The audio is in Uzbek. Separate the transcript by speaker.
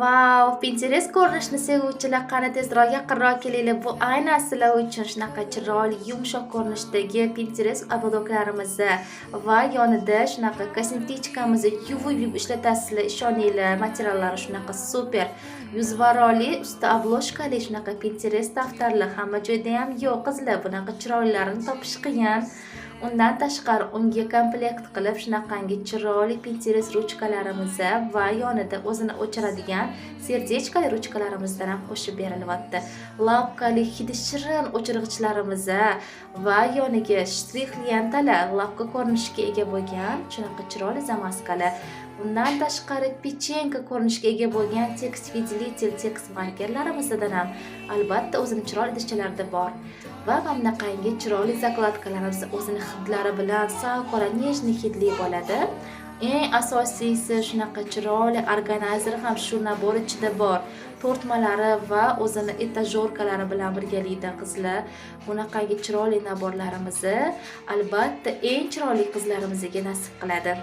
Speaker 1: Vau, Pinterest ko'rinishini sevuvchilar, qani, tezroq, yaqinroq kelinglar. Bu aynan sizlar uchun shunaqa chiroyli, yumshoq ko'rinishdagi Pinterest ободок larimizni va yonida shunaqa косметичка mizni yuvib yuvib ishlatasizlar, ishoninglar, materiallari shunaqa super. Yuzvaroli, usti обложка li shunaqa Pinterest daftarlar hamma joyda ham yo'q, qizlar, bunaqa chiroylilarini topish qiyin. Undan tashqari, unga komplekt qilib shunaqangi chiroyli Pinterest ruchkalarimiz va yonida o'zini o'chiradigan сердечка li ruchkalarimizdan ham qo'shib berilyapti. Лапка li, hidi shirin o'chirg'ichlarimiz va yoniga штрих лента lar, лапка ko'rinishiga ega bo'lgan shunaqa chiroyli замазка lar. Undan tashqari, печенька ko'rinishiga ega bo'lgan текст выделитель, текст markerlarimizdan ham albatta o'zini chiroyli idishchalarida bor. Va mana bunaqangi chiroyli закладка larimiz o'zini hidlari bilan, salqora нежный hidli bo'ladi. Eng asosiysi, shunaqa chiroyli органайзер ham shu набор ichida bor. Tortmalari va o'zini этажёрка lari bilan birgalikda, qizlar, bunaqangi chiroyli набор larimizni albatta eng chiroyli qizlarimizga nasib qiladi.